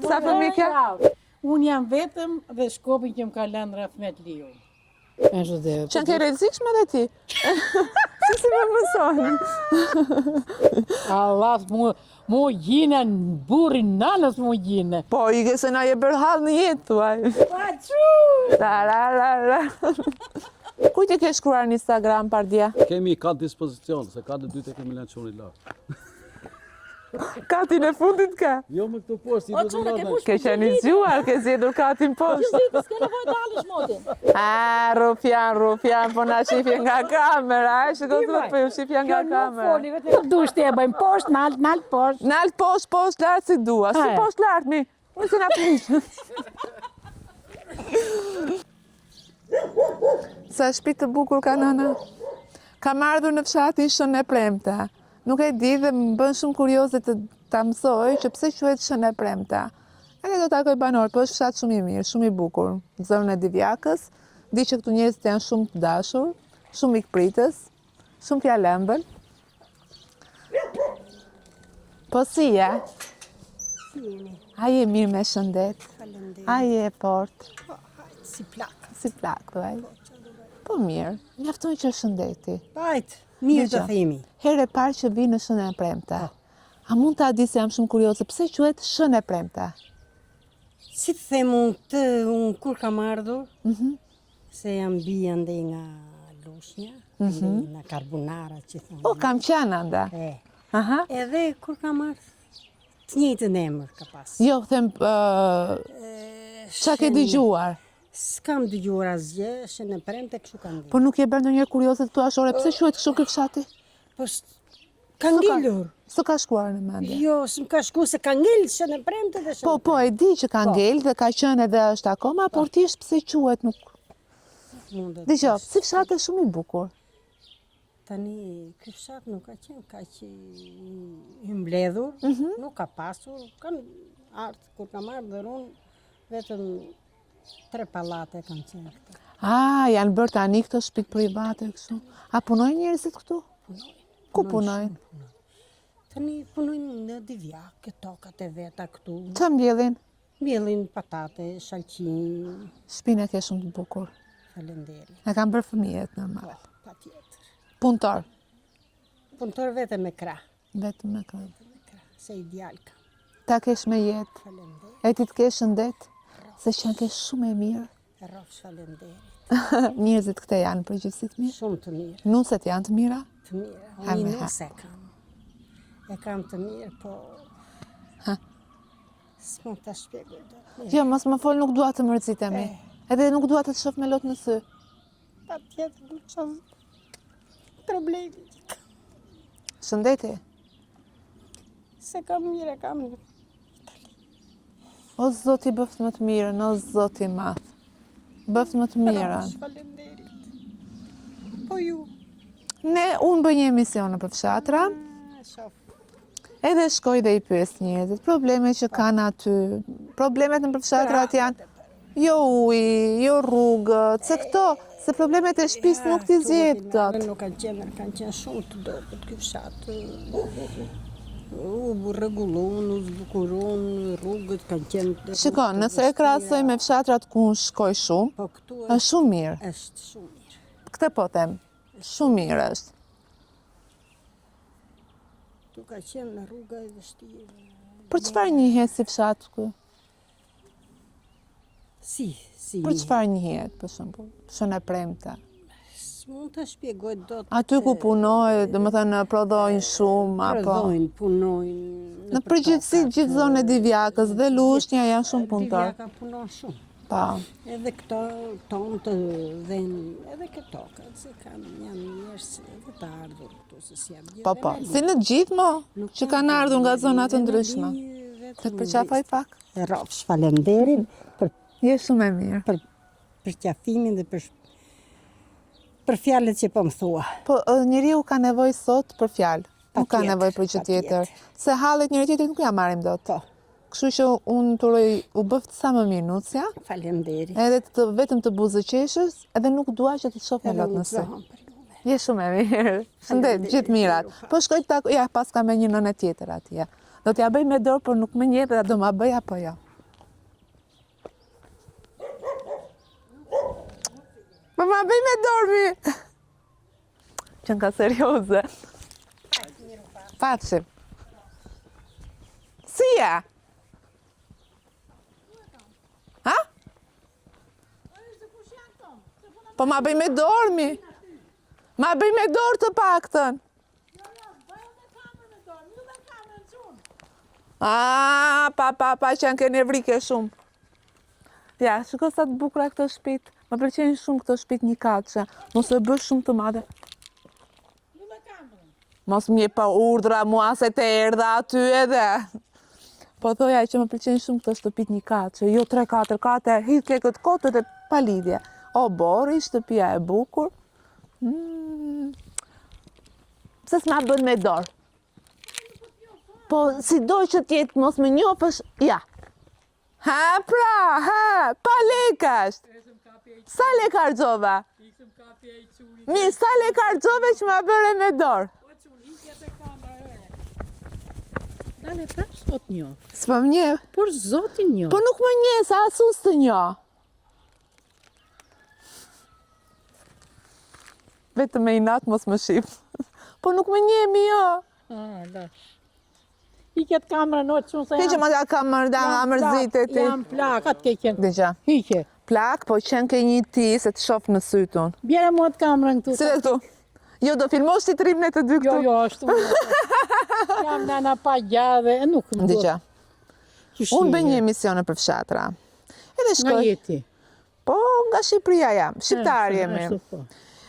Sa fëmijë ke? Unë jam vetëm dhe shkopin që më ka lënë Rahmetliu. Ashtu dhe. Qenke e rrezikshme dhe ti. Si si më mëson? Allah, mu, mu gjina në burrin nanës mu gjina. Po, i ke se na je bërë hall në jetë, thuaj. Pa qu! Tararara. Kujt i ke shkruar në Instagram pardje? Kemi kat dispozicion, se kat e dytë e kemi lënë çunit lart. Katin e fundit ke? Jo me këto poshtë, i do të lodhen. Ke qenë i zgjuar, ke zgjedhur katin poshtë. S'ke nevojë dalësh moti. A, rufjan, rufjan, po na shifje nga kamera, e shiko se po ju shifja nga kamera. Foli, vetëm nuk dush ti e bëjmë poshtë, nalt, nalt, poshtë. Nalt poshtë, poshtë, lart si dua, si poshtë lart mi. Unë se na prish. Sa shtëpi të bukur ka nëna. Kam ardhur në fshatin Shën e Premte. Nuk e di dhe më bën shumë kurioze të ta mësoj që pse quhet Shën e Premte. Edhe do takoj banorë, po është fshat shumë i mirë, shumë i bukur. Në zonën e Divjakës, di që këtu njerëzit janë shumë të dashur, shumë mikpritës, shumë fjalëmbël. Po si je? Si jeni? A je mirë me shëndet? Faleminderit. A je e fort? Po, hajt, si plak. Si plak, thuaj. Po, po mirë, mjafton që shëndeti. Hajt, mirë të themi. Herë e parë që vi në Shën e Premte. Po. A mund ta di se jam shumë kurioze, pse quhet Shën e Premte? Si të them unë këtë, unë kur kam ardhur, mm -hmm. Se jam bijë andej nga Lushnja, mm -hmm. nga Karbunara që thonë. Po, kam qenë ande. E. Aha. Edhe kur kam ardhë, të njëjtën emër ka pas. Jo, them, uh, ça ke dëgjuar? S'kam dëgjuar asgjë, Shën e Premte kështu kam dëgjuar. Po nuk je bërë ndonjëherë kurioze të thuash, ore, pse quhet kështu ky fshati? Po, Ka ngelur. S'të ka shkuar në mendje? Jo, s'më ka shku se ka ngel Shën e Premte dhe Shën Po, po, e di që ka po. ngel dhe ka qenë edhe është akoma, por po. thjesht pse quhet nuk... Dëgjo, si fshat është shumë i bukur. Tani, ky fshat nuk ka qenë kaq i mbledhur, mhm. nuk ka pasur, kanë ardhë, kur kam ardhur unë, vetëm tre pallate kanë qenë këto. A, janë bërë tani këto shpi private kështu. A punojnë njerëzit këtu? Punojnë. Ku punojnë? Tani punojnë në Divjakë, tokat e veta këtu. Ça mbjellin? Mbjellin patate, shalqi. Shpinë e ke shumë të bukur. Faleminderit. E kanë bërë fëmijët normal. Po, patjetër. Punëtor. Punëtor vetëm me krah. Vetëm me krah. Vetëm me krah, se i djalë kam. Ta kesh me jetë. Faleminderit. E ti të kesh shëndet, se qenke shumë e mirë. Rrofsh faleminderit. Njerëzit këtej janë përgjithësi të mirë? Shumë të mirë. Nuset janë të mira? Të mira. Unë një nuse kam. E kam të mirë, po... Ha. S'mund ta shpjegoj dot. Jo, mos më fol, nuk dua të mërzitemi. Edhe nuk dua të të shoh me lot në sy. Patjetër, nuk shoh problemi që kam. Shëndeti? S'e kam mirë, e kam në Itali. O Zoti bëftë më të mirën, o Zoti i madh. Bëftë më të mirën. Faleminderit. Po ju. Ne unë bëj një emision nëpër fshatra. Ah, Edhe shkoj dhe i pyes njerëzit, problemet që kanë aty, problemet nëpër fshatrat janë jo uji, jo rrugët, se këto, se problemet e shtëpisë nuk t'i zgjidh dot. Nuk kanë qenë, kanë qenë shumë të dobët ky fshat. U rregullun, u zbukurun, rrugët kanë qenë Shiko, nëse e krahasoj me fshatrat ku unë shkoj shumë, po këtu është shumë mirë. Është shumë mirë. Këtë po them, shumë mirë është. Këtu ka qenë rruga e vështirë. Për çfarë njihet si fshat ky? Si, si. Për çfarë njihet, për shembull? Shën e Premte. S'mund ta shpjegoj dot. Aty ku punohet, domethënë prodhojnë shumë apo prodhojnë, punojnë. Në përgjithësi gjithë zona e Divjakës dhe Lushnja janë shumë punëtorë. Divjaka punon shumë. Po. Edhe këto tonë të dhenë, edhe këto tokat, se kanë janë njerëz edhe të ardhur këtu, se si janë Po, po, si në gjithë mo, që kanë ardhur nga zona të ndryshme. Të të përqafoj pak? Rrofsh, faleminderit për Je shumë e mirë. Për përqafimin dhe për për fjalët që po më thua. Po njeriu ka nevojë sot për fjalë. Nuk ka nevojë për gjë tjetër. Se hallet njëri tjetrit nuk ia marrim dot. Po. Kështu që unë të uroj u bëftë sa më mirë nusja. Faleminderit. Edhe të vetëm të buzëqeshësh, edhe nuk dua që të të shoh me lot në sy. Je shumë e mirë. Shëndet, gjithë mirat. Po shkoj të takoj, ja paska me një nënë tjetër atje. Do t'ja bëj me dorë, por nuk më njeh dhe do ma bëj apo jo. Po ma bëj me dorë mi. Qenka serioze. Paçim. Si je? Ha? Po ma bëj me dorë mi. Ma bëj me dorë të paktën. A, pa, pa, pa, qenke nevrike shumë. Ja, shiko sa të bukura këto shpit. Më pëlqejnë shumë këto shpit njëkatëshe. Mos e bësh shumë të madhe. Mos më jep pa urdhra mua se të erdha aty edhe. Po thoja që më pëlqejnë shumë këto shtëpit njëkatëshe, jo 3-4 kate, hidh ke këtë kotë dhe pa lidhje. Oborri, shtëpia e bukur. Mm. Pse s'ma bën me dorë? Po, si do që t'jetë, mos më njofësh, ja. Ha, pra, ha, pa leka është. Sa leka harxhova? Mi, sa leka harxhove që ma bëre me dorë? Dale prapë s'po të njoh. S'po më njeh. Por zotin njoh. Po nuk më njeh, sa as unë s'të njoh. Vetëm me inat mos më shif. Po nuk më njeh mi jo. Ah, lash. Hiqe atë kamerën o çun se jam. Hiqe më atë kamerën, da ma mërzite ti. Jam plak, atë ke qenë. Dëgjo. Hiqe. Plak, po qenke një ti se të shof në sytë unë. Bjere mua atë kamerën këtu. Si dhe këtu. Jo, do filmosh ti të rrimë ne të dy këtu. Jo, jo, ashtu. Jam nana pa gjave, e nuk më Dëgjo. Unë bëj një emision nëpër fshatra. Edhe shkoj. Nga je ti? Po, nga Shqipëria jam, shqiptar jemi. Po.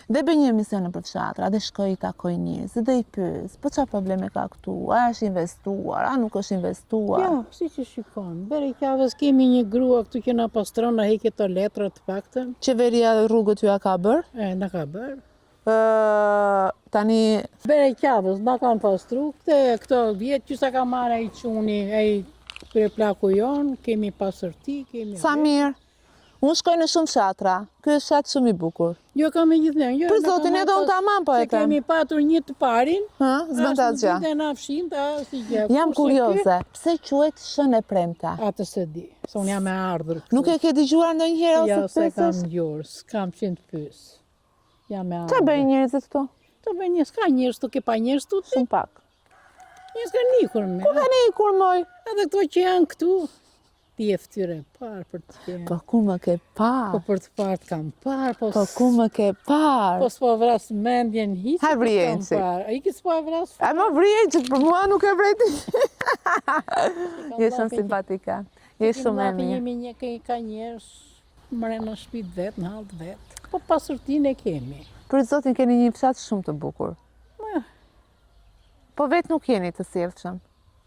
Dhe bëj një emision nëpër fshatra, dhe shkoj i takoj njerëz, dhe i pyes, po ça probleme ka këtu, a është investuar, a nuk është investuar? Jo, siç e shikon, bere qavës kemi një grua këtu që na pastron, na heq ato letra të paktën. Qeveria rrugët jua ka bërë? E, na ka bërë. Ë, tani... Bere qavës, na kanë pastru, këte, këto vjet që sa ka marrë ai çuni, ai kryeplaku jonë, kemi pastërti, kemi... Sa mirë. Unë shkoj në shumë fshatra. Ky është fshat shumë i bukur. Jo kam e gjithë jo. Për zotin edhe unë tamam po e them. Kemi patur një të parin. Hë, s'bën asgjë. Asnjë na fshin, ta si gjë. Jam kurioze, pse quhet Shën e Premte? Atë s'e di. Se unë jam e ardhur këtu. Nuk e ke dëgjuar ndonjëherë ose jo, të pyesësh? Jo, s'e kam dëgjuar, s'kam qenë të pyes. Jam e ardhur. Çfarë bëjnë njerëzit këtu? Të bëjnë njerëz, ka njerëz këtu, ke pa njerëz këtu? Shumë pak. Njerëz kanë ikur me. Ku kanë ikur moj? Edhe këto që janë këtu, ti je fytyrë e parë për të qenë. Po ku më ke parë? Po për të parë të kam parë, po... Po ku më ke parë? Po s'po vras mendjen hiç. Ha vrije një çik. A iki s'po e vras? A më vrije që për mua nuk e vrejti. Je shumë simpatike. Je shumë e mirë. Jemi një ka njerëz mrena shpi të vet, në hall të vet. Po pastërtinë e kemi. Për zotin keni një fshat shumë të bukur. Po vetë nuk jeni të sjellshëm.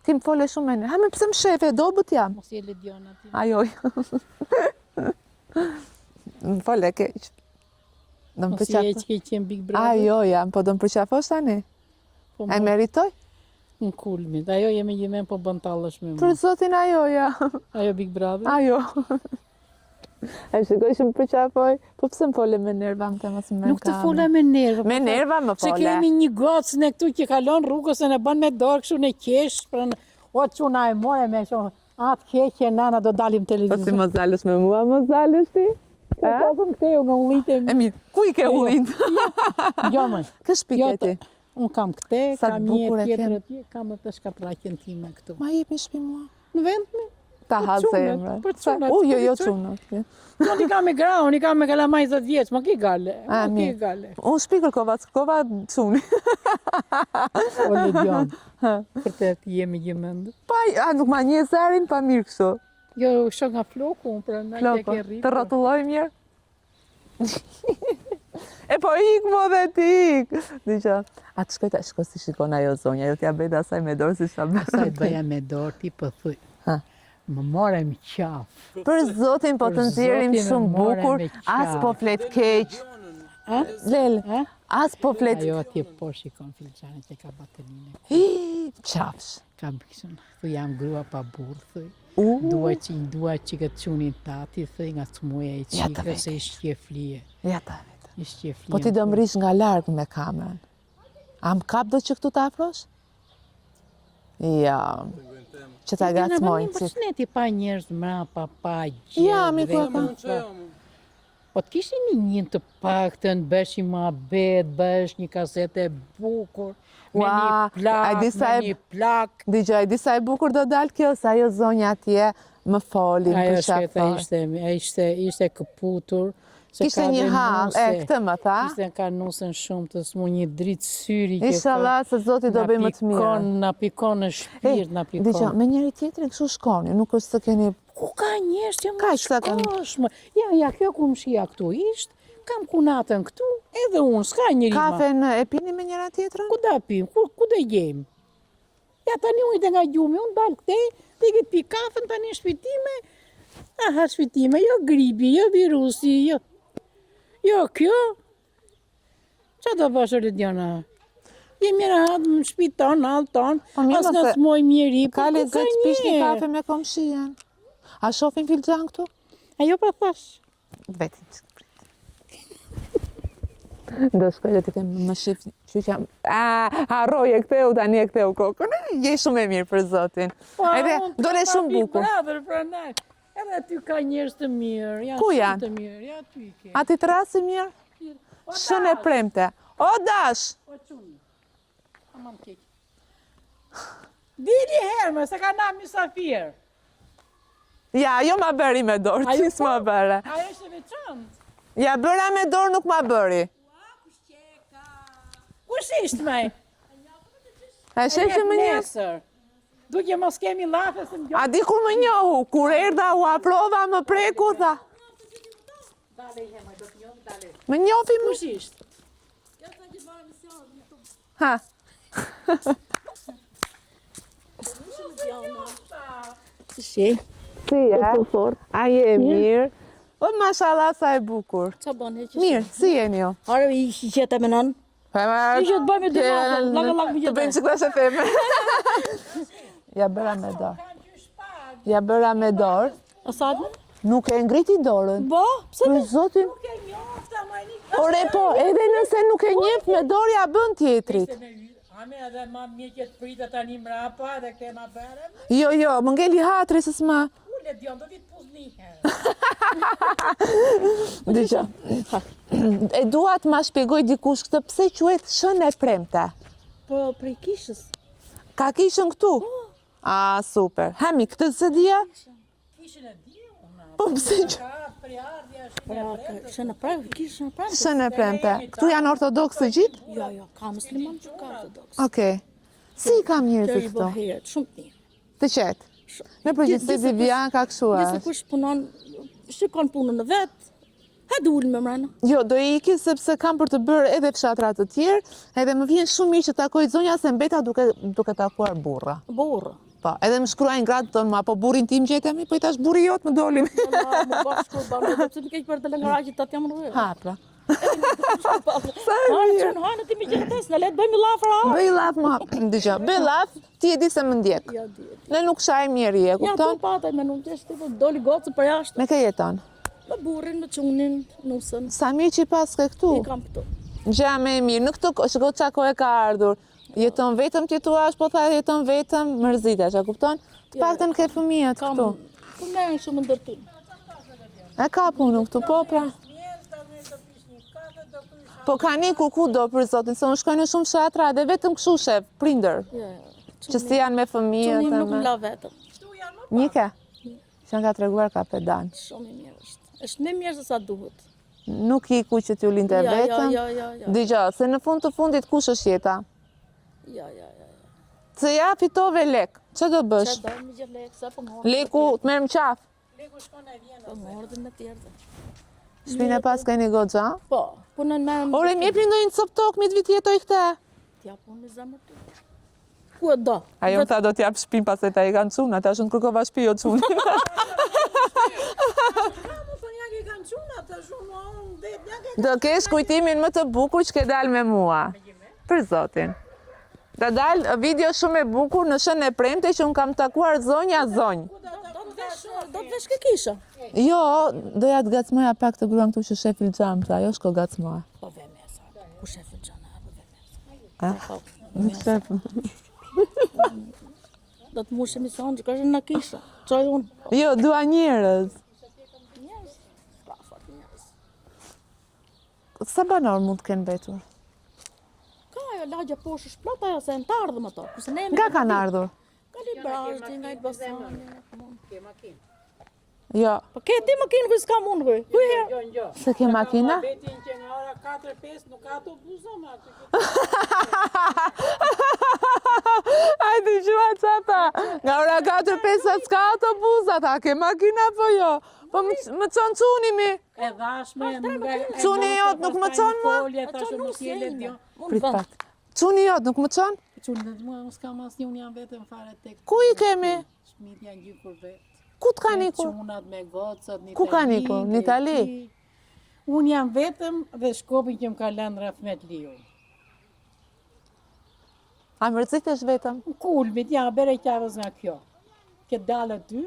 Ti më fole shumë me ne. Ha me pse më shefe, dobët jam. Mos je Lediona ti. Ajo. Më fole keq. Do më përqafosh. Mos je që ke qenë Big Brother. Ajo jam, po do më përqafosh tani. Po e meritoj? Në kulmit. Ajo je me gjithë po bën tallësh me mua. Për zotin ajo jam. Ajo Big Brother? Ajo. E shikoj që më përqafoj, po pse më fole me nerva më të mos më Nuk të fola me nerva. Me nerva më fole. Se kemi një gocë ne këtu që kalon rrugës e në bën me dorë kështu në qesh, pra në, o çuna e more me kështu, atë keqe nana do dalim televizor. Po si mos dalësh me mua, mos dalësh ti? Po po këtej nga ullinjtë e mi. E mirë, ku i ke ullinjtë? Jo më. Kë shpi jo, ke ti? Unë kam këte, kam një tjetër atje, kam edhe shkatraqen time këtu. Ma jep një shpi mua. Në vend me? Ta ha zemrën. Për çunat. U, jo, jo çunat. Unë i kam me gra, unë i kam me kalamaj 10 vjeç, ma ki gale, ma ki gale. Unë shpi kërkova, kërkova çuni. O Ledion, vërtet jemi gjëmend. Pa, a nuk ma njeh zërin, pa mirë kështu. Jo, shoh nga floku, unë pra në ke rritur. Të rrotulloj mirë. E po ik mo dhe ti ik. Dëgjo. A të shkoj ta shkoj si shikon ajo zonja, jo t'ja bëj dhe asaj me dorë si sa bërë. Asaj bëja me dorë, ti po thuj. Ha. Më more më qafë. Për zotin po të nxjerrim shumë bukur, as po flet keq. Lel, as po flet. Ajo atje po shikon filxhanin që ka baterinë. Hi, qafsh. Kam kështu, thuj jam grua pa burrë, thuj. Dua që dua që këtë çunin tati, thuj nga cmuja i çikë se i shqeflije. Ja ta vetë. I shqeflije. Po ti do mrish nga larg me kamerën. A më kap do që këtu të afrosh? Ja. Që ta gacmojnë. Po ç'ne ti pa njerëz mrapa, pa gjë. Ja, mi ku e ka. Po të kishte një një të paktën, bësh një muhabet, bësh një kasetë e bukur, me një plak, me një plak. Dëgjo, e di sa e bukur do dalë kjo, se ajo zonja atje më foli, më përqafoi. Ajo ishte, ishte, ishte këputur, se Kishte një hall, e, këtë më tha. Kishte ka nusën shumë të smu një dritë syri që Inshallah se Zoti do bëjë më të mirë. Na pikon në shpirt, na pikon. Dëgjo, me njëri tjetrin kështu shkoni, nuk është se keni Ku ka njerëz që më shkosh më? Ja, ja, kjo kumshia këtu ishtë, kam kunatën këtu, edhe unë, s'ka njeri ma. Kafen e pini me njëra tjetrën? Ku da pim, ku, ku do gjejmë? Ja, tani unë ite nga gjumi, unë dal këtej, dhe i pi kafen tani në shpi time, aha, shpi time, jo gripi, jo virusi, jo, jo kjo, Ça do bësh Lediona? Jemi rahat në shpi tonë, në hall tonë, po as nga smoj njeri, po ka lezet të pish një kafe me komshien. A shofin filxhan këtu? A jo pra thash. Vetë. Do shkoj dhe të them më shif, që që a, harroj e ktheu tani e ktheu kokën. Je shumë e mirë për zotin. Po, Edhe dole shumë bukur. Brother, prandaj. Edhe aty ka njerëz të mirë, janë Ku janë? shumë të mirë, ja aty i ke. A ti të rasi mirë? O, Shën e premte. O dash! O çuni. Aman keq. Dili herë, më se ka na mysafir. Ja, ajo ma bëri me dorë, ti s'ma bëre. Ajo është e veçantë. Ja bëra me dorë, nuk ma bëri. Kush ishte me? A sheh që më njeh? Duke mos kemi llafe se më A di kur më njohu, kur erdha u afrova më preku, tha. Më njofi më. Kush ishte? Ha. Si? Si je? A je mirë? O, mashallah sa e bukur. Ça bën, heqë? Mirë, si jeni ju? Are, i qeta me nënë? Si që të bëjmë dy masa, lagë lagë më Të bëjmë që këta theme. Ja bëra me dorë. Ja bëra me dorë. A sa të? Nuk e ngriti dorën. Bo, pse Për zotin? Ore po, edhe nëse nuk e njeh me dorë ja bën tjetrit. Ame edhe ma mjekjet prita tani mrapa edhe këte ma bërëm. Jo, jo, më ngeli hatri se s'ma. U le djon, do vi të puz një herë. Dëgjo. E dua të ma shpjegoj dikush këtë pse quhet Shën e Premte. Po, prej kishës. Ka kishën këtu? Po. A, super. Hemi, këtë s'e dija? Kishën e di unë. Po pse që? Shën e Premte, kishën e Premte. Shën e Premte. Këtu janë ortodoksë të gjithë? Jo, jo, ka musliman që ka ortodoksë. Okej. Si i kam njerëzit këtu? Shumë të mirë. Të qetë. Në përgjithësi Divjaka kështu është. Gjithsekush punon, shikon punën e vet, Hajde ulemi mrena. Jo, do iki sepse kam për të bërë edhe fshatra të tjerë, edhe më vjen shumë mirë që takoj zonja se mbeta duke, duke takuar burra. Burra. Po, edhe më shkruajnë gratë, thonë, ma po burrin tim gjete mi, po i thash burri jot më doli. Po, më bë shkruaj, bë, po pse më keq për të lënë që ta jam rrugë. Ha, pra. Sa e mirë. Hajde, ti më gjetes, na le të bëjmë llaf ra. Bëj llaf më, dëgjo, bëj llaf, ti e di se më ndjek. Ja, di. Ne nuk shajmë njeri, e kupton? Ja, po pata me nuk ti po doli gocë për jashtë. Me kë jeton? Me burrin, me çunin, nusën. Sa mirë që i paske këtu. I kam këtu. Gjëja më e mirë, në këtë kohë, shiko ça kohë ka ardhur. Jeton vetëm ti thua, po tha jeton vetëm, mërzitesh, e kupton? Të paktën ke fëmijët këtu. Po merren shumë ndërtim. E ka punën këtu, po pra. Po kanë ikur kudo për zotin, se unë shkoj në shumë fshatra dhe vetëm kështu shef, prindër. Që si janë me fëmijët. Çuni nuk më la vetëm. Një ke? Që ka treguar kapedan. Shumë i mirë është. Është më mirë se sa duhet. Nuk iku që t'ju linte jo, vetëm. Jo, jo, jo. Dëgjo, se në fund të fundit kush është jeta? Jo, jo, jo. Se ja fitove lek. Ç'do do bësh? Ç'do do me gjithë lek, sa po ngordh. Leku të merr në qafë. Leku shkon e vjen. Po ngordh me tjerë. Shpinë e paskeni goxha? Po, punën me... Ore, më jepni ndonjë copë tokë, mi të vi të jetoj këte. T'jap unë me zemër ty. Ku e do? Ajo më tha do t'jap shpinë, pastaj tha i kanë çuna, tash unë kërkova shpi, jo çunin. Do kesh kujtimin më të bukur që ke dalë me mua. Për zotin. Do dalë video shumë e bukur në Shën e Premte që unë kam takuar zonja zonjë. Do të vesh ke kisha. Jo, doja të gacmoja pak të gruan këtu që sheh filxhan, tha, jo shko gacmoja. Po ve mesa, ku sheh filxhan, po ve mesa. Nuk shef. Do të mbushim emision, që kështë në kisha. Çoj unë. Jo, dua njerëz. Njerëz, s'ka fort njerëz. Sa banorë mund të kenë mbetur? Ka ajo lagja poshtë është plot ajo se janë të ardhur ato. Kurse ne jemi Nga kanë ardhur? Nga Librazhdi, nga Elbasani. Ke makinë. Jo. Po ke ti makinë ku s'kam unë ku? Ku je? Jo, jo. Se ke makina? Betin që nga ora 4-5 nuk ka autobusa ma aty. Ai dëgjua ça tha. Nga ora 4-5 s'ka autobusa, tha, ke makina po jo. Po më, më çon çuni mi. E dhashme nga Çuni jot nuk më çon mua? Folje, thashë mos jele dio. Prit pak. Çuni jot nuk më çon? Çuni dhe mua unë s'kam asnjë, unë jam vetëm fare tek. Ku i kemi? Fëmijët janë ikur vetë. Ku të kanë ikur? Çunat me gocat në Itali. Ku kanë ikur? Në Itali? Unë jam vetëm dhe shkopin që më ka lënë Rahmetliu. A mërzitesh vetëm? Kulmit, ja, bere qavës nga kjo. Që dalë aty,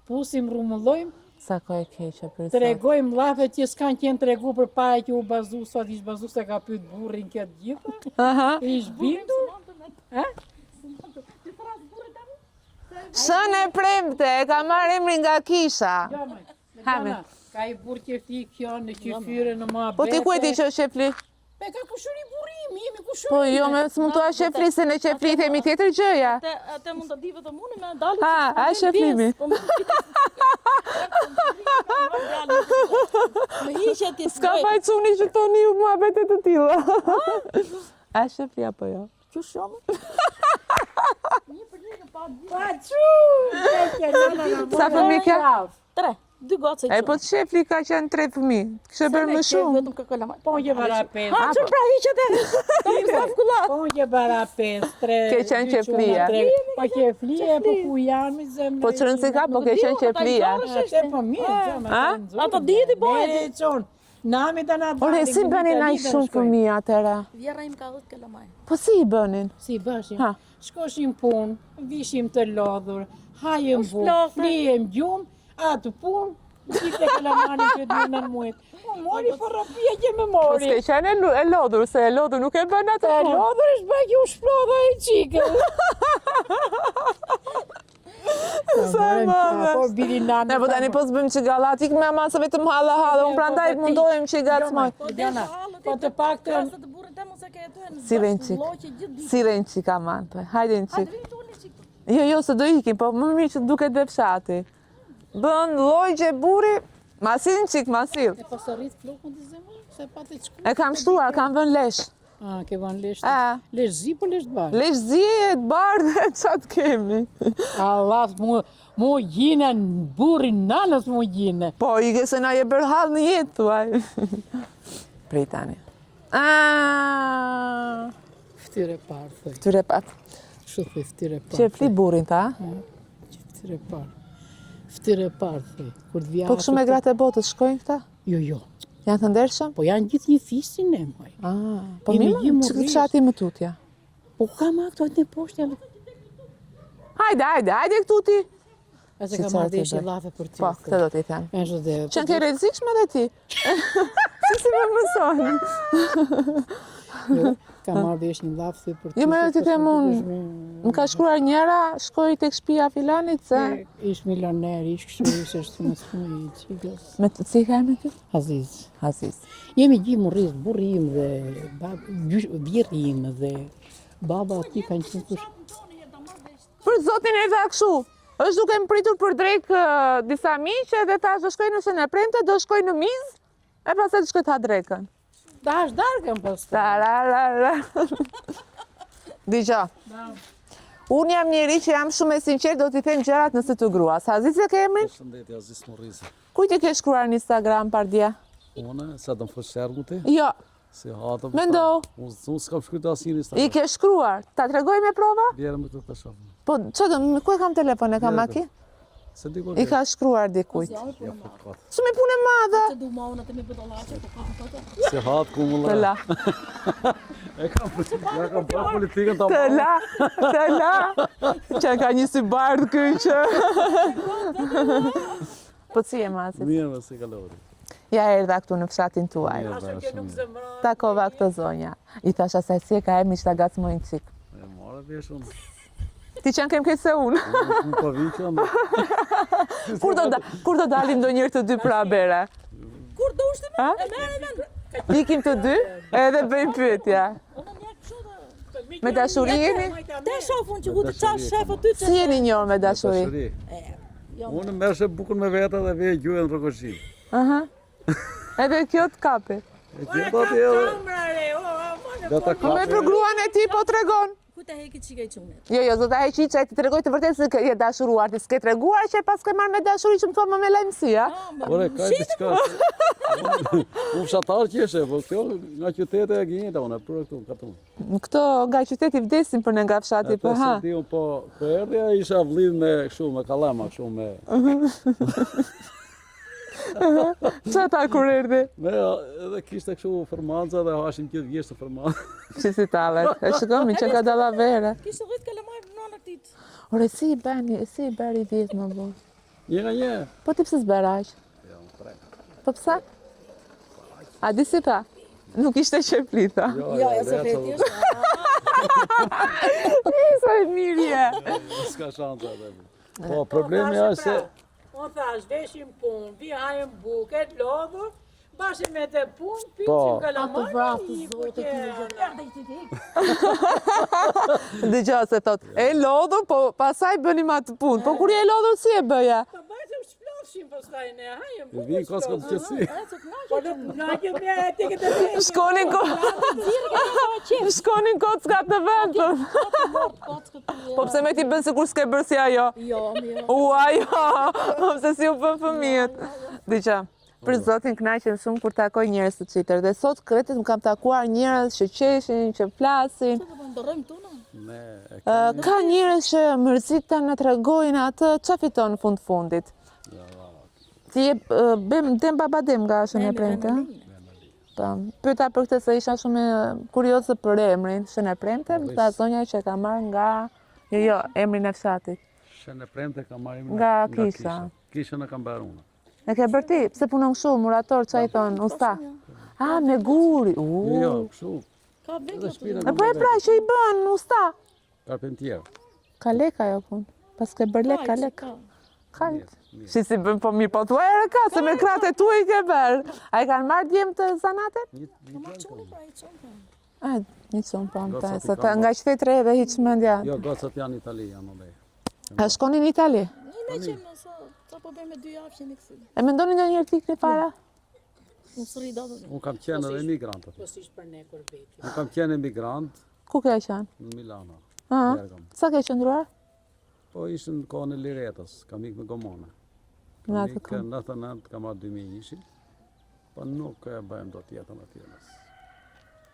pusim, rrumullojmë, Sa kohë e keqe për sot. Tregojmë llafet që s'kanë qenë tregu përpara që u bazu sot, ish bazu se ka pyet burrin këtë gjitha. Aha. Ish bindur. Ha? Shën e premte, e ka marrë emrin nga kisha. Jo, më. Hame. Ka i burrë që fli kjo në qyfyre në muhabete. Po ti ku e di që është qefli? Me ka kushëri burri im, jemi kushëri. Po jo, me s'mund t'ua qefli, se në qefli themi tjetër gjëja. Atë atë mund ta di vetëm unë me dalë. Ha, a qeflimi? Po më Më hiqe ti. S'ka faj çuni që thoni ju muhabete të tilla. A qefli apo jo? Qysh jo? Një për një në pa dy. Pa çu! Sa fëmijë ke? Tre, dy goca E po të qefli ka qenë tre fëmijë. Kishe bërë më shumë. Vetëm kërkoj lamaj. Po një bara pesë. Ha, çun pra hiqet e. Ta më staf kulla. Po një bara pesë, tre. Ke qenë dy çuna, qeflia. tre. Po qeflia, po ku janë mi zemra. Po çrën si ka, po ke qenë qeflia. Atë po mirë, gjë, A? Ato dihet i bëhet. Ne çon. Nami ta na Ore, si bënin aq shumë fëmijë atëra? Vjehrra im ka 10 kalamaj. Po si i bënin? Si bëshim? Ha. Shkoshim punë, vishim të lodhur, hajëm bukë, shplodhe. flijem gjumë, atë punë, gjithë e kalamani që të në muajt. U mori po rrapia që më Po mori. s'ke qenë e lu- e lodhur, se e lodhur nuk e bën atë E punë. lodhur është bërë që u shplodha e qikë. Sa e madhe. Po biri nanë. Ne po tani po s'bëjmë që gallat, ik me ama se vetëm halla halla, unë prandaj po, mundohem që i gacmoj. Po Diana, po të paktën Sa të burrin tem ose ke jetuar në Si dhe një çik. Lloqe gjithë ditën. Si dhe një çik aman, po. Hajde një çik. Hajde vini ulni çik. Jo, jo, se do ikim, po më mirë që duket dhe fshati. Bën llogje burri, ma sill një çik, ma sill. E po së rrit flokun të zemër, se pa të qku. E kam shtuar, kam vënë lesh. A, ke vënë lesh. A. Lesh zi, po lesh të bardhë. Lesh zi e të bardhë, ça të kemi. Allah, mu, mu gjine, në burrin nanës mu gjine. Po, i ke se na je bërë hall në jetë, thuaj. Prej tani. A, Fytyrë e parë, thuj. Fytyrë e parë. Kështu thuj, fytyrë e parë. Që e fli burrin, ta? Fytyrë e parë. Fytyrë e parë, thuj. Kur të vja Po kështu me gratë e botës shkojnë këta? Jo, jo. Janë të ndershëm? Po janë gjithë një fisi ne, moj. Ah, po Jemi mirë, gjithë që murrish. fshati më tutja. Po ku ka ma këto atë në poshtë janë. Hajde, hajde, hajde këtu ti. A se Si ka çfarë marrë ti vesh bëj? llafe për ty. Po, këtë do t'i them. Ashtu dhe. Qenë ke rrezikshme dhe ti. Si si më mëson? Jo, ka marrë vesh një llaf thuj për ty. Jo, më jo, ti se them s'më unë. dukesh me- Më ka shkruar njëra, shkoj tek shtëpia filanit se Ish milioner, ish kështu, ish ashtu më së i çikës. me të si ka emrin ky? Aziz. Aziz. Jemi gjithë murriz, burri im dhe bab, gjysh, vjehrri im dhe baba aty kanë qenë kush. Për zotin e tha kështu. Është duke më pritur për drek disa miq edhe thash do shkoj në Shën e Premte, do shkoj në Miz, e pastaj do shkoj të ha drekën. Ta hash darkën pastaj. Ta ra ra ra. Dëgjo. Unë jam njeri që jam shumë e sinqert, do t'i them gjërat në sy të gruas. Aziz e ke emrin? Përshëndetje, Aziz Murrizi. Kujt i ke shkruar në Instagram pardje? Unë, sa do më fut sherr ti? Jo, Si hatëm. Mendo. Unë unë s'kam shkruar asnjë në i Instagram. ke shkruar. Ta tregoj me prova? Bjerë me të të shoh. Po, që do, ku e kam telefon, e kam Bjerë makinë? Se di ku I ka shkruar dikujt. Ja, fut kot. Shumë i punë e madhe. Të du ma unë atë me budallaçe, po ka të thotë. Si hat ku më Të la, E kam ja kam bërë politikën ta të la, të la. Që ka një sy bardhë ky që. Po si je Mazit? Mirë, më si kalori. Ja erdha këtu në fshatin tuaj. Mirë, bërë, shumë mirë. Takova këtë zonja. I thash asaj si e ka emrin që ta gacmojnë çik. E more vesh unë. Ti qenke më keq se unë. Unë po vi që më. Kur do, kur do dalim ndonjëherë të dy për habere? Kur do ushtë me? E merr e vend. Ikim të dy edhe bëjmë pyetje. Me dashuri jeni? Te shoh unë që ku të çash shef aty. Si jeni njohur me dashuri? Jo. Unë merrsha bukën me vete dhe veja gjuaj në Rrogozhinë. Aha. Edhe kjo të kapi. E gjeta ti edhe. Do ta Po me kapi. për gruan e tij po tregon. Ku ta heki çika i çunit? Jo, jo, s'do ta heq hiç, ai të tregoj të vërtetë se ke- je dashuruar, ti s'ke treguar që e paske marrë me dashuri që më thua më me lajmësi, a? Ore, ka diçka. Unë fshatar që ishe, po kjo nga qyteti e gjenjta unë, për këtu, katun. Këto nga qyteti vdesin për ne nga fshati, po ha. Se di unë, po, po erdhi ai isha vlidh me kështu, me kallama, kështu me Ça tha kur erdhi? Me edhe kishte kështu fermanza dhe hashim gjithë vjeshtën fermanza. Si si tallet. E shikoj që ka dallavere. Kishte 10 kalamaj në në ditë. Ore si i bëni, si i bëri 10 më bu? Një nga një. Po ti pse s'bëre aq? Jo, unë tre. Po pse? A di si tha? Nuk ishte qejfli, tha. Jo, jo, jo, se feti është. Sa e mirë je. S'ka shansa atë. Po, problemi është se Unë thash, veshim punë, vi hajëm bukë, e lodhur, bashim me të punë, Po. piqim kalamaj, vraftë i zote, ku ti që... Dëgjoj se thot, e lodhur, po pasaj bënim atë punë. Po kur je e lodhur si e bëja? Po bashim shplofshim pastaj ne, hajëm i bukë. vin koska të qetësi. Po në kënaqem me atë këtë të Shkonin ko... Shkonin kockat në vend. po. Po pse me ti bën sikur s'ke bërë si ajo? Jo, jo. Ua, jo, po pse si u bën fëmijët. Dëgjoj, për zotin kënaqem shumë kur takoj njerëz të çiltër dhe sot kretet më kam takuar njerëz që qeshin, që flasin. Po ndërrojmë këtu na. Ne e Ë, Ka njerëz që mërziten në tregojnë atë ça fiton në fund fundit. Ti je ë, bem dem baba dem nga Shën e Premte, ë? Po. Pyeta për këtë se isha shumë e, kurioze për emrin Shën e Premte, më tha zonja që e ka marrë nga jo jo, emrin e fshatit. Shën e Premte ka marrë emrin Nga kisha. Kishën e kam bërë unë. E ke bërë ti? Pse punon kështu, murator, ça i thon, usta? Ah, me guri. U. Jo, jo, kështu. Ka Edhe vegla shtëpinë E kam po e bërë pra që i bën, usta. Karpentier. Ka lek ajo punë. Pas ke bërë lek, ka lek. Ka Mirë, mirë. Si si bën po mirë, po thuaj ere ka, se me kratë e tu i ke bërë. A i kanë marrë djem të zanatet? Një një djalë Çuni po. pra i çun. po. A, një çun po më Gocat ta, i se kanë ta marrë. nga qytet re dhe hiç mendja. Jo, gocat janë në Itali, janë andej. A shkoni në Itali? Një ne qemë në sa sa po bëjmë me dy javë që jemi kthy. E mendoni ndonjëherë të ikni para? Unë s'rri dot. Unë kam qenë edhe emigrant aty. Po si për ne kur veti. Unë kam qenë emigrant Ku ke qenë? në Milano. Ëh. Bergamo. Sa ke qëndruar? Po ishte në kohën e Liretës, kam ikë me gomone. Në Kam atë ikë kohë. në 99, kam ardhur 2001-shin. Po nuk e bëjmë dot jetën atje. mos.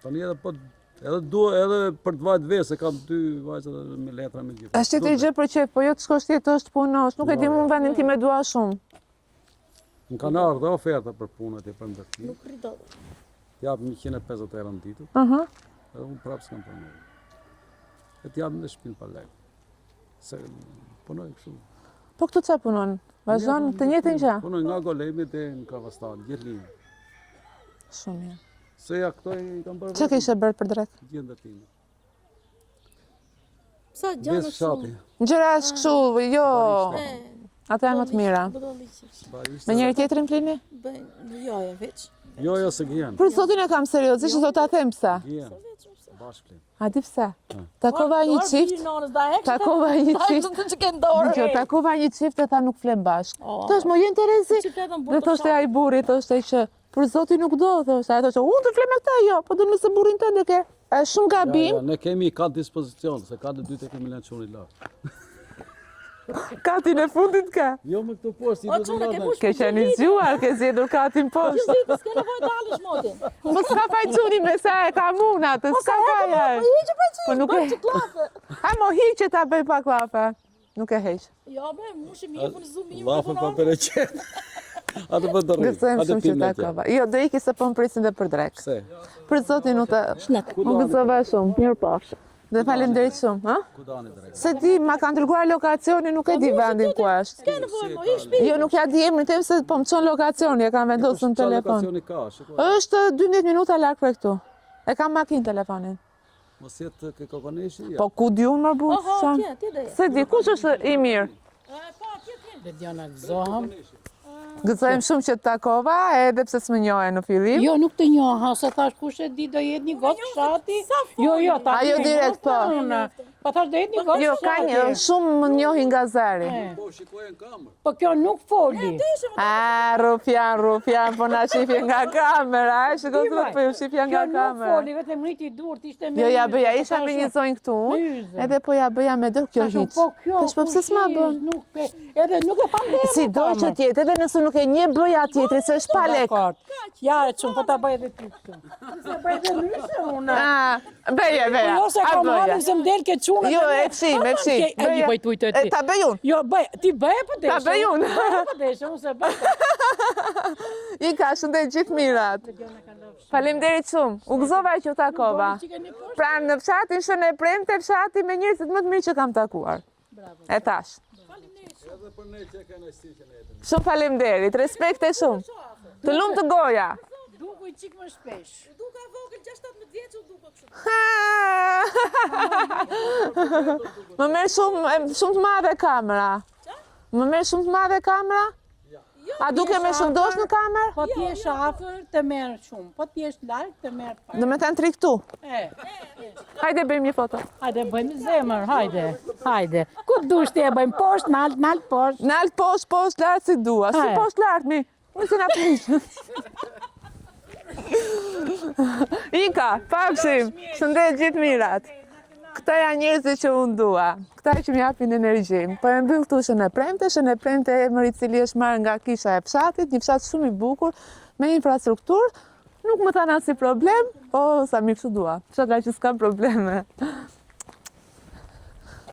Tani edhe po edhe dua edhe për të vajtë vetë, se kam dy vajza dhe me letra me gjithë. Është tjetër gjë për qejf, po jo të shkosh ti jetosh të punosh. Nuk e di Jo, unë jo. vendin tim e dua shumë. Më kanë ardhur dhe oferta për punë atje për ndërtim. Nuk rri dot. Jap 150 euro në ditë. Ëh. Edhe unë prapë s'kam pranuar. E t'jap në shtëpinë pa lek. Se punoj kështu. Po këtu çfarë punon? Vazhdon të njëjtën gjë? Punoj nga Golemi deri në Kavastan, gjithë linjën. Shumë mirë. Se ja këto i kam bërë. Çka kishe bërë për drekë? Gjithë ndërtime. Sa gjëra Ves fshati. Gjëra është kështu, jo. Ato janë më të mira. Barishte. Me njëri tjetrin flini? Bëjnë, jo, jo, veç. Jo, jo, se gjen. Për zotin e kam seriozisht, do ta them pse. Gjen. Bashkë flim. A di pse? Takova një çift, takova një çift. Që ke në dorë. Dëgjoj, takova një çift e tha nuk flem bashkë. Oh. Thosh, mo je interesi. Që fletën Dhe burrë të thoshte ai burri, thoshte që për zotin nuk do, thoshte. Ai thoshte, unë të fle me këtë, jo, po do nëse burrin tënd e ke. Është shumë Ja, gabim. ja, ne kemi kat dispozicion, se kat të dytë e kemi lënë çunit lart. Katin e fundit ka. Jo me këto poshtë, i O, do të çuna, ke lart. mush Ke qenë i zgjuar, ke zgjedhur katin poshtë. Gjithë, s'ke nevojë të alësh moti. Po s'ka faj çuni me sa e kam unë atë, s'ka faj ai. Po hiqe pa çuni, Po nuk e- që klafe. Ha mo hiq që ta bëj pak llafe. Nuk e heq. Jo, be, mushi mirë, po në zoom mirë. Llafën pa bereqet. Atë po dërri. Gëzojmë Atë shumë që pimë atje. takova. Jo, do iki se po më presin dhe për drekë. Pse? Për zotin u të... U gëzova shumë. Mirë pafsh. Dhe faleminderit shumë, ha? Ku dani drekë? Se di, ma kanë dërguar lokacionin, nuk e di vendin ku është. S'ke nevojë, mo, i shtëpi. Jo, nuk ja di emrin, them se po më çon lokacioni, e kam vendosur në Qa telefon. lokacioni ka? Shikoj. Është 12 minuta larg prej këtu. E kam makinë telefonin. Mos jetë ke Kokoneshi? Po ku di unë më burrë? Oho, atje, atje do jetë. S'e di, kush është i mirë? Po, atje, atje. Lediona gëzohem. Gëzohem shumë që të takova, edhe pse s'më njohe në fillim. Jo, nuk të njoha, se thash kush e di do jetë një gocë fshati. Jo, jo, ta Ajo direkt, po. Po thash do jetë një gocë Jo, ka një, shumë më njohin nga zëri. Po, shikoje në kamerë. Po kjo nuk foli. A, rufjan, rufjan, po na shifje nga kamera, e shiko se po ju shifja Kjo nga nuk kamera. foli, vetëm ngriti durt, ishte me Jo, ja yzë, bëja, po isha me thash një unë, zonjë këtu me unë, yzën. edhe po ja bëja me dorë kjo Thash unë, hiç. Po kjo, Thash, po pse kush s'ma ish, bën? Nuk pe, edhe nuk e tham dhe Si do që tjetë, edhe nëse nuk e një bëja tjetri, se është pa lek. Dakord. Ja, e çun, po ta bëj edhe ty këtu. Se bëj edhe ndryshe unë. A, bëje, bëje. Po jo se a kam bëje. hallin se më del ke çunët. Jo, e e fshim, e fshim. E një Bëje. bëj tuj të E, ti. Ta bëj unë. Jo, bëj, ti bëj po deshe. Ta bëj unë. Bëj po deshe, unë se bëj. I ka shëndet gjithë mirat. Faleminderit shumë. U gëzova që u takova. Pra në fshatin Shën e Premte, fshati me njerëzit më të mirë që kam takuar. E thash. Edhe për ne që e kënaqësi që ne jetim. Shumë faleminderit, respekte shumë. Të lumtë goja. Duku i çik më shpesh. U duka vogël 6-17 vjeç u duka kështu. Më merr shumë e- shumë të madhe kamera. Më merr shumë të madhe kamera? A duke me shëndosh në kamerë? Po ti jesh afër të merr shumë, po ti jesh larg të merr pak. Do me thënë tri këtu. E, Hajde bëjmë një foto. hajde bëjmë zemër, hajde. Hajde. Ku dush ti e bëjmë poshtë, nalt, nalt poshtë. Nalt poshtë, poshtë, lart si dua. Si Hajde. poshtë lart mi. Unë se na prish. Ika, pafshim. Shëndet gjithë mirat. Këta janë njerëzit që unë dua. Këta që më japin energji. Po e mbyll këtu Shën e Premte, Shën e Premte emër i cili është marrë nga kisha e fshatit, një fshat shumë i bukur me infrastrukturë. Nuk më thanë asnjë problem. O, sa mirë kështu dua. Fshatra që s'ka probleme.